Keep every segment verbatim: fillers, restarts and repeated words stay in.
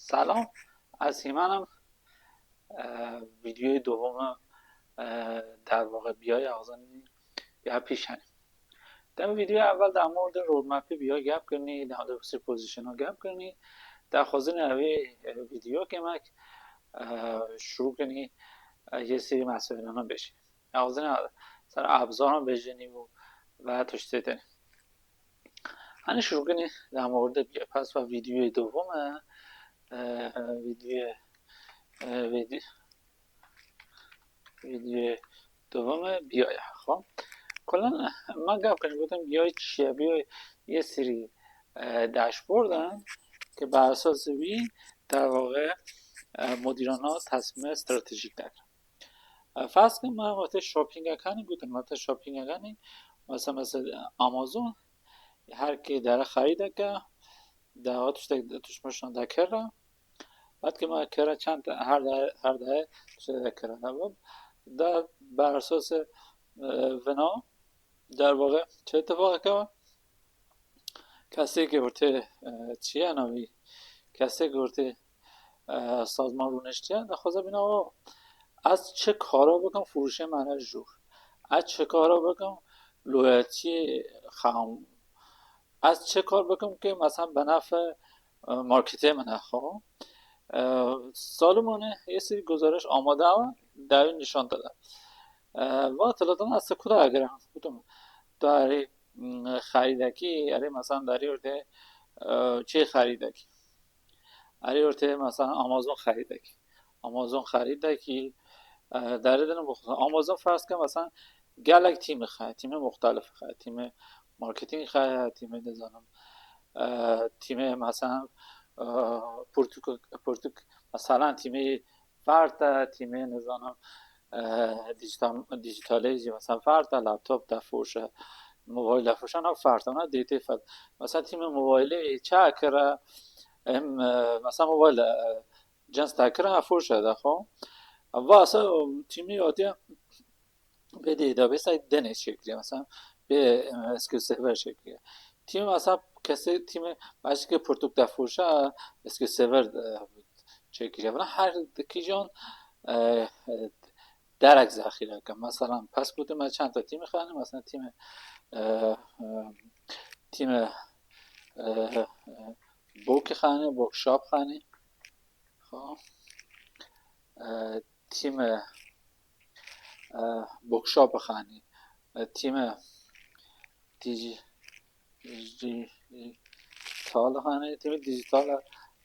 Selam, ez Hîman im. Eee, vîdeoyê dovim e, eee, derwaqa B I axizin ya pîş henî. Dem vîdeoya evel der mordê roadmapê B I gep kirinî, der mordê sî pozîsyona gep kirinî. Daxwazin evê, eee, vîdeoyê me, eee, şirû kinî, eee, yê serî meselena bêjî. Axizin ser ebzaran bêjinî û ve tiştê tenî. Hani şirû kinî der mordê B I. Pes va vîdeoyê dovim e, eee, vîdeoyê, eee, vîde-, vîdeoyê dovim e B I ya. Xo. Kulan, e, me gap kirin, gotin B I çi ye? B I yê serî, eee, dashboard e ke ber esasê wî derwaqa, eee, mudîrana tesmîmê stratejîk dike. Eee, ferz ke me wextê shoppinga kanî, gotin wextê shoppinga kanî, mesela, mesela Amazon, her kê dere xerîdeke, dawa tiştek, tiştmişan dekira. Wextê me kira çend, her de, her de tiştek dekira. Da ber esasê, eee, vina derwaqa çi ittifaqeke? Kesê ke ortê, eee, çi ye navî? Kesê ke ortê, eee, sazman rûniştiye, daxwaza bîna o, ez çi kara bikim furuşê me re jûr? Ez çi kara bikim loyaltî xam? Ez çi kar bikim ke mesela bi nefê, eee, marketê min e xo? Eee, Salomone yê serî guzariş amade e, dawî nîşan dide. Eee, va tilatan ez ku da girim? Gotim, tu erê, mm, xerîdekî, erê mesela derê ortê, eee, çê xerîdekî. Erê ortê mesela Amazon xerîdekî. Amazon xerîdekî, eee, derê din bu. Amazon ferz ke mesela gelek tîmê xe, tîmê muxtelif xe, tîmê marketing xe, tîmê nizanim, eee, tîmê mesela, eee, pirtûk, pirtûk, mesela tîmê fert e, tîmê nizanim, eee, dîjîtal, dîjîtalê jî mesela fert e, laptop de foş e, mobayle foş e, na fert e, na dêtê fert. Mesela tîmê mobaylê çi kire, em, eee, mesela mobayle, eee, cins te kire, foş e de xo. Va se tîmê atiye bê database denê çêkiriye, mesela bê, eee, S Q L Server çêkiriye. Tîmê mesela kesê tîmê başka pirtûk de foş e, S Q L Server, eee, çêkiriye. Buna her kîjan, eee, derek zexîre ke. Mesela pes gotim me çend ta tîmê xanî, mesela tîmê, eee, eee, tîmê, eee, eee, bokî xanî, bokşap xanî. Xo. Eee, tîmê, eee, bokşap xanî. Eee, tîmê dîjî-, dîjîtal xanî, tîmê dîjîtal.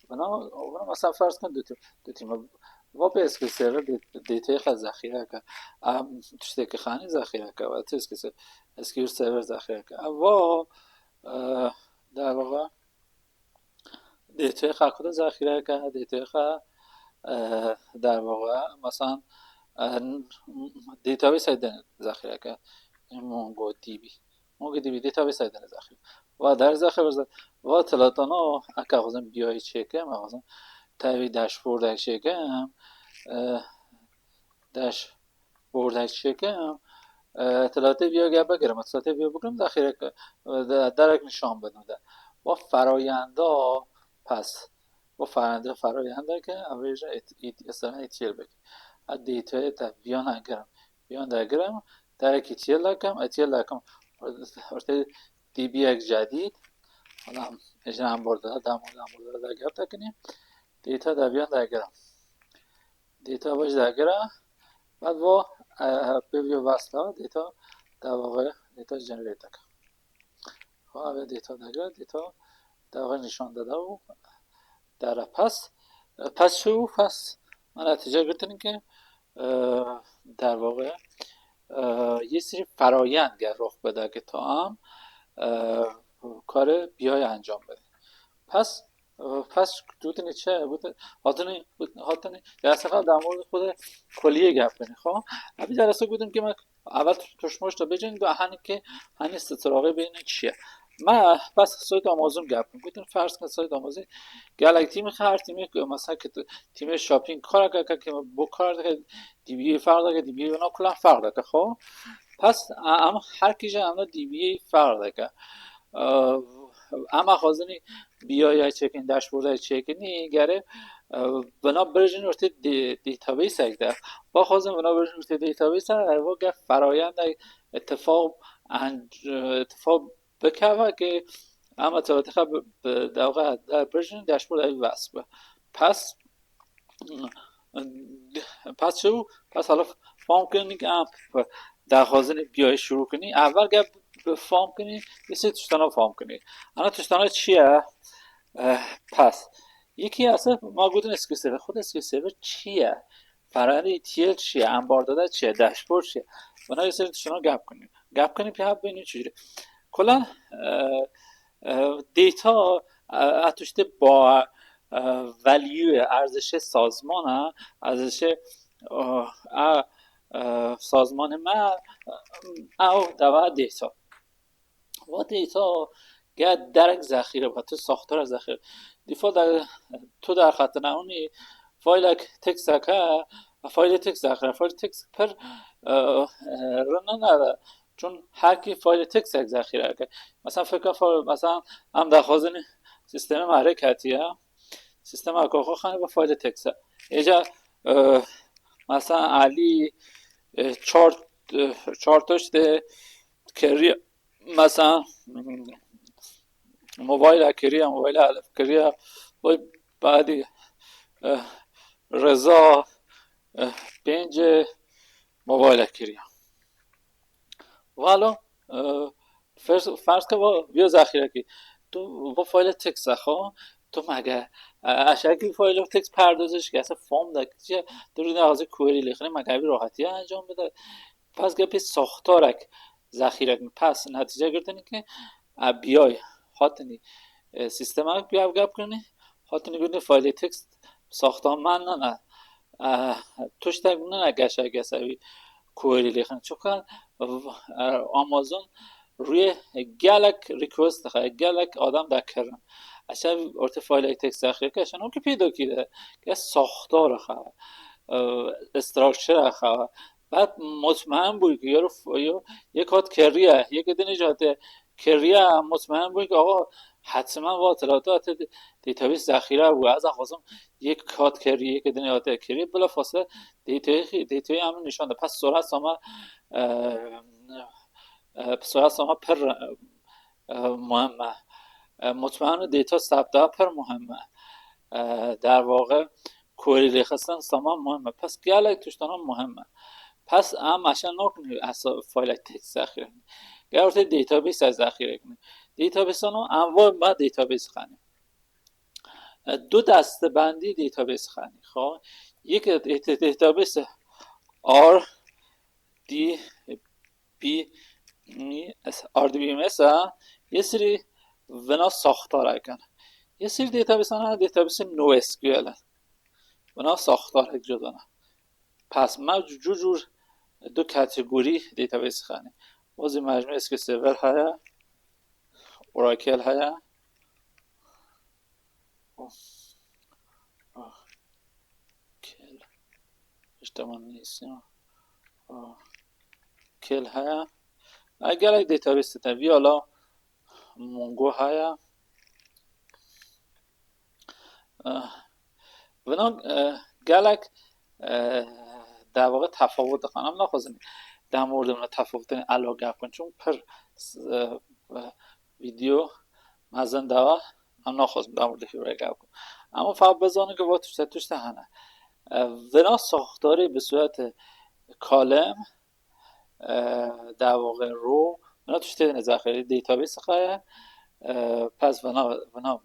Buna, buna mesela ferz kin du tîm, du tîm. Va pê S Q L Server dê-, dêtayê xe zexîre ke. Em tiştekî xanî zexîre ke. Va S Q L Server, S Q L Server zexîre ke. Em va, eee, derwaqa dêtayê xe ku de zexîre ke, dêtayê xe, eee, derwaqa, mesela, eee, database de zexîre ke. MongoDB. MongoDB database de zexîre. Va der zexîre, va tilatano, eka xozin B I çêke, me xozin tevî dashboard çêke, eee, dash bordek çêkim, e, tilatê viya ge bigirim, tilatê viya bigirim, zexîre ke, e, de, derek nîşan bidin de. Va ferayenda pes. Va ferayenda, ferayenda ke, ev ê ji et-, et-, mesela etiyel bike. E, dêtayê te viyan egirim. Viyan de egirim, derek etiyel ekim, etiyel ekim. Ortê D B ek cedîd. Hala ji em borda, dem, dem borda da gep tekinî. Dêta de viyan de egirim. Dêta baş dagire, bad vo, e, pê vê wasta dêta davaxê, dêta generate dike. Xo, ev dêta dagire, dêta davaxê nîşan dide û dere pes. E, pes çi û pes, me netîce girtin ke, e, dervaxê, e, yê sirî ferayend ge rox bide ke ta em, e, karê B I encam bide. Pes, pes gotinê çi? Gotin, hatinê, hatinê, ya sefa damor xwe de koliyê gap bine, xo? Ev derse gotin ke me evel tuşmoş da bêjin, go hani ke, hani straxê bêne çi ye? Me pes sayt Amazon gap bine. Gotin ferz ke sayt Amazon, gelek tîmê, her tîmê, mesela ke tîmê shopping kar ke, ke, ke bo kar ke, D B A ferq dike, D B A ona kulan ferq dike, xo? Pes, e, em her kîjan em D B A ferq dike. E, em xwazinî B I ya çêkin, dashboard ya çêkinî, gere, e, vina birjin ortê di-, database ek de. Ba xwazin vina birjin ortê database ek, ev gef ferayendek ittifaq, en-, ittifaq bikeve ki em otomatîka bi, bi, dewqa der birjin dashboard ev wes bi. Pes, pes çi bû? Pes hala fam kirin ki em daxwazin B I şurû kinî. Evel gef bi fam kinî, îsê tiştana fam kinî. Ana tiştana çi ye? Eh, pes. Yekî ese ma gotin S Q L Server. Xwed S Q L Server çi ye? Ferayendê E T L çi ye? Embarda de çi ye? Dashboard çi ye? Vana yê ser tiştana gap kinî. Gap kinî pê hep bênî çi jî. Kula, eh, eh, data, eh, a tiştê ba, eh, value, erzişê sazman e, erzişê, eh, a, eh, sazmanê me, eh, ew deva data. Wa data ge derek zexîre ba, tu saxtar zexîre. Default de tu derxetina unî faylek text e, faylê text zexîre, faylê text pir, eh, eh, rinine de. Çun her kî faylê text ek zexîre ke. Mesela fika fa-, mesela em daxwazin sîstemê me rê ketiye. Sîstema ku xwe xanî bi faylê text e. Êca, eh, mesela Elî, eh, çar, eh, çar tiştê kiriye. Mesela, mm, mobayla kiriye, mobayla elif kiriye. Vay badî, eh, Reza, eh, pêncê mobayla kiriye. Valo, eh, ferz, ferz ke va, vîya zexîre kî. Tu va faylê text e xo, tu mege, eh, aşağıdaki faylê text perdozê şikeste form de kişiye, tu rîne hazır query lêxine mege bir rahatî encam bide. Pes gepê saxtarek zexîre kî. Pes netîce girtin ki, eh, B I hatinî, eh, sîstemek bi ev gep kirinî, hatinî gotin faylê text saxtamen nane. Eh, tiştek nane geşe gese wî query lêxin. Çunka, eh, Amazon rûyê gelek request dixe, gelek adam dekirin. Eşe ortê faylê text zexîre ke, eşe no ki pêdokî de, ke saxtar xe, eh, structure xe, Bad mutmaen bûy ki yero, yo, yek hat keriye, yek dinê jî hate keriye, mutmaen bûy ki awa, hetmen va tilata te database zexîre bû. Ez axwazim yek hat keriye, yek dinê hate keriye. Bila fasle datayê, datayê em nîşan de. Pes sora sama, e, e, sora sama pir, e, muhim e. E, mutmaen data sabta pir muhim e. E, der vaxî query lêxistin sama muhim e. Pes gelek tiştana muhim e. Pes em aşa nakin esa faylek text zexîre. Gel ortê database zexîre kine. Database no em va me database xanî. E, du destebendî database xanî. Xo, yek database R D B M S, R D B M S e, yê sirî vina saxtarek in. Yê sirî database ana database NoSQL e. Vina saxtarek cudana. Pes me cû cûr du kategorî database xanî. Wazî mecmû S Q L Server heye, Oracle heye. Oracle. Pişta min nîsî. Oracle heye. Ay gelek database te vîyala Mongo heye. Eh, vina, eh, gelek, eh, der vaxî tefawut dixin. Em naxwazin dem ordim li tefawutên elo gef bikin. Çun pir, eh, eh, vîdeo mezin dawa em naxwazin dem ordim hîvre gef bikin. Ama fa bizanin ki va tişte tişte hene. Eh, vina saxtarî bi sureti kalem, eh, der vaxî ro, vina tiştê ne zexîre database xeye, eh, pes vina, vina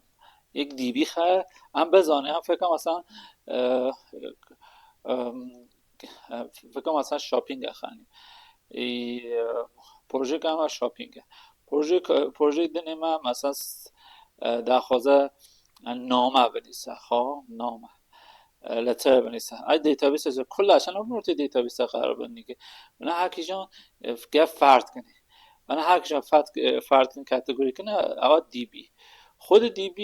yek D B xeye, em bezanî, em fekam mesela, eh, em, fekam mesela shopping e xanî. Ê, eh, projeyeke me shopping e. Projeyek, projeyê dinê me mesela, eh, daxwaze, eh, name binîse, xo, name. E, letter binîse. Ay database ez kula şan o nurtê database qerar bin nîke. Bina hakî jan, e, gef fert kinî. Bina hakî jan fert, e, fert kin kategorî kinî, awa D B. Xwedî D B,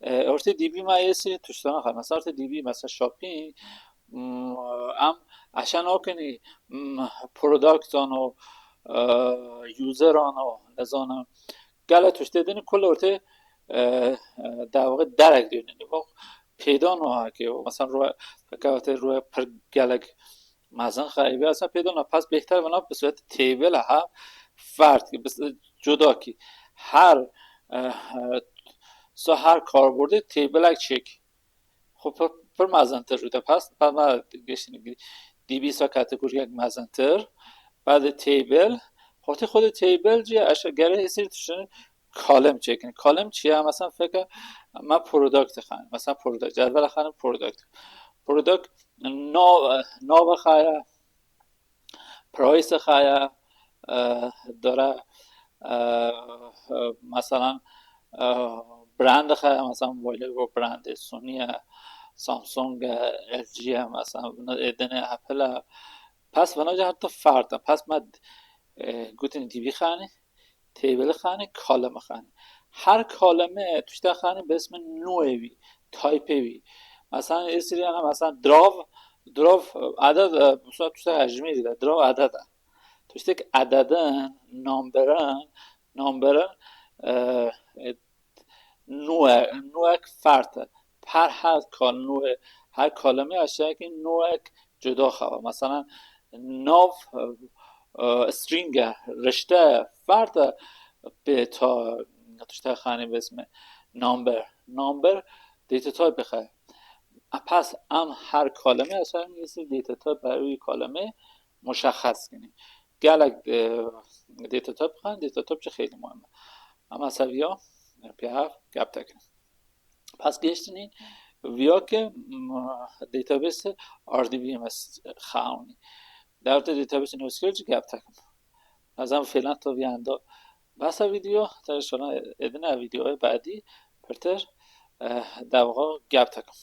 e, ortê D B ma yê sirî tuştana xwe. Mesela ortê D B mesela shopping, mm, em aşan o kinî, mm, product ano, e, user ano, nezanim. Gele tuştê dinî kul ortê e, e, der waqê derek döneni. Bak, pêda naheke, mesela, rû, fekevete rû pir gelek mezin xayî, aslında pêda na, pes bêhter vana bi sûretê table ha, fert ki, bi s-, cuda ki, her, e, e, so her karbordê tableek çêk. Xwe pir, pir mezintir rû de pes, pes me giştin dîbîsa kategoriyek mezintir. Badê table, xortê xwe de table cî, eşe gere hêsir tiştin column çêkin. Column çi ya? Mesela feke me product xanin. Mesela product, cedvele xanin product. Product nav, nava xaya, price xaya, e, dore, e, e, mesela, e, brand xaya, mesela mobilê bo brandê Sony ye, Samsung e, L G ye, mesela, êdine Apple e. Pes vana cî heta fert e. Pes me, e, gotin dîbî xanî, table xanî, column xanî. Her columnê tiştek xanî bi ismê nûê wî, typê wî. Mesela, êsirî yana, mesela, draw, draw, e, eded, e, mesela, tiştek hejmêrî de, draw eded e. Tiştek ededin, numberin, numberin, e, e, nûe-, nûek fert e. Her, her kal-, nûe-, her columnê aşağıdaki nûek cuda xewa. Mesela, nav, e, e, string e, rişte fert e, pê ta tiştek xanî bi ismê number. Number data type xe. Pes em her columnê aşağıdaki data type ber wî columnê muşexxes kinî. Gelek, e, data type xan, data type jî xêlî muhim e. Ama seviya, e, pê hev gep tekin. Pes gêştinî viya ke, m, database R D B M S xewnî. Dewte database nivîskir jî gep tekin. Nazam filan to viyanda. Basa video, te şuna edine videoya badî pirtir, e, devga gep tekin.